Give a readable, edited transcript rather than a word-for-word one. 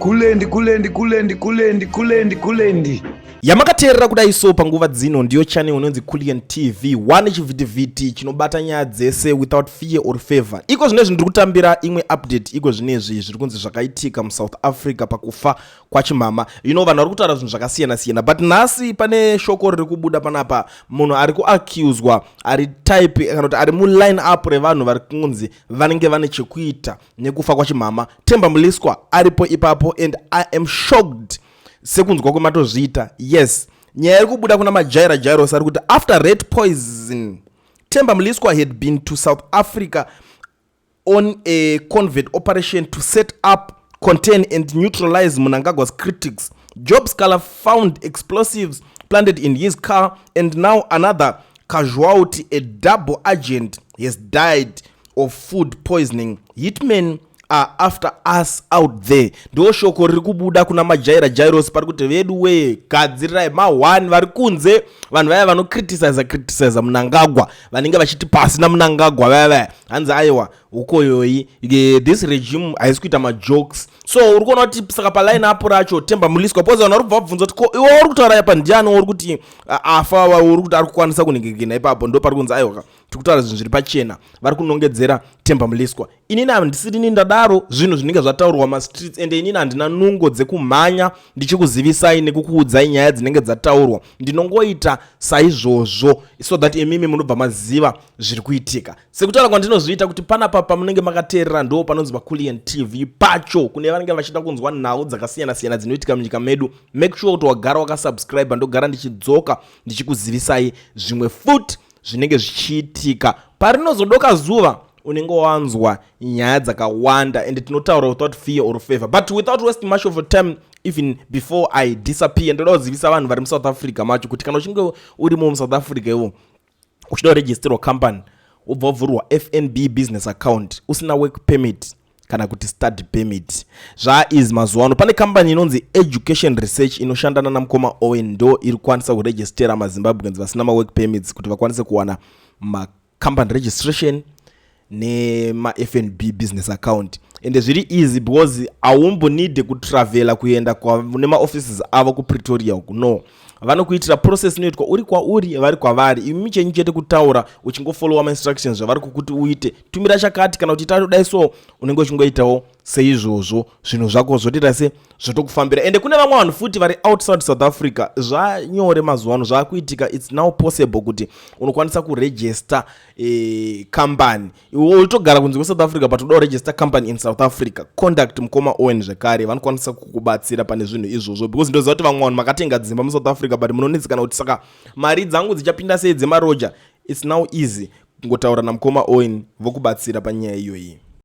Kulendi, kulendi, kulendi, kulendi, kulendi, kulendi. Yamakateerera kudai so panguva dzino ndiyo channel inonzi Kulian TV 1, chivhitivhiti chinobata nyaya dzese without fear or favor. Iko zvinezvi ndiri kutambira imwe update. Iko zvinezvi zviri kunzi zvakaitika muSouth Africa pakufa kwaChimama. Vanhu vari kutaura zvinhu zvakasiyana siyana, but nhasi pane shoko riri kubuda panapa. Munhu ari kuaccuswa, ari type kana kuti ari muline up revanhu vari kunzi vanenge vane chekuita nekufa kwaChimama, Temba Mliswa aripo ipapo, and I am shocked sekunzwa kwematozviita. Yes, nyaya iri kubuda kuna Majaira Jairos ari kuti after rat poison, Temba Mliswa had been to South Africa on a covert operation to set up, contain and neutralize Mnangagwa's critics. Job Sikhala found explosives planted in his car, and now another casualty, a double agent, has died of food poisoning. Hitmen are after us out there. Ndo shoko riri kubuda kuna Majaira Jairos. Pari kuti vedu wee, gadzirirai ma1 vari kunze, vanhu vaya vanocriticiza criticiza Munangagwa, vanenge vachiti pasi naMunangagwa vaya vaya. Hanzi aiwa, ukoyoyi, this regime haisi kuita majokes. So uri kuona kuti saka paline up racho Temba Mliswa poza, vanhu vari kubva vabvunza kuti ko iwe uri kutaura apa ndiani uri kuti afa, uri kuti ari kukwanisa kunhingirikina ipapo? Ndo pari kunzi aiwa, tiri kutaura zvinhu zviri pachena, vari kunongedzera Temba Mliswa. Inini handisirini ndadaro, zvinhu zvinenge zvataurwa mastreets, ende inini handina nungo dzekumhanya ndichikuzivisai nekukuudzai nyaya dzinenge dzataurwa. Ndinongoita saizvozvo so that imimi munobva maziva zviri kuitika. Sekutaura kwandinozviita kuti panapa pamunenge makateerera ndo panonzi paCulian TV pacho. Kune vanenge vachida kunzwa nhau dzakasiyana-siyana dzinoitika munyika medu, make sure kuti wagara wakasubscribe. Ndogara ndichidzoka ndichikuzivisai zvimwe futi zvinenge zvichiitika. Parinozodoka zuva unenge wanzwa nyaya dzakawanda, and tinotaura without fear or favor. But without wasting much of your time, even before I disappear, ndoda kuzivisa vanhu vari muSouth Africa macho kuti kana uchinge urimo muSouth Africa, iwo uchida kuregisterwa company, wobva wavhurwa FNB business account usina work permit kana kuti study permit, zvaizi mazuva ano pane kambani inonzi Education Research inoshandana namukoma Owen, ndo iri kukwanisa kuregistera maZimbabweans vasina mawork permits kuti vakwanise kuwana macompany registration nemaFNB business account. Ende zviri easy because haumbonide kutravela kuenda nemaoffices avo kuPretoria uku. No, vanokuitira process inoitwa uri kwauri, vari kwavari. Imi chenyu chete kutaura uchingofollowa mainstructions zvavari kukuti uite, tumira chakati kana kuti itadai, so unenge uchingoitawo seizvozvo, zvinhu zvako zvotoita se zvotokufambira. Ende kune vamwe vanhu futi vari outside South Africa, zvanyore mazuva ano zvaakuitika. It's now possible kuti unokwanisa kuregister company iwe uchitogara kunze kweSouth Africa, but uda kuregister company in South Africa, contact mukoma Owen zvekare, vanokwanisa kukubatsira pane zvinhu izvozvo, because ndoziva kuti vamwe vanhu makatenga dzimba muSouth Africa, but munonetsekana kuti saka mari dzangu dzichapinda sei dzemaroja. It's now easy kungotaura namukoma Owen, vokubatsira panyaya iyoyi.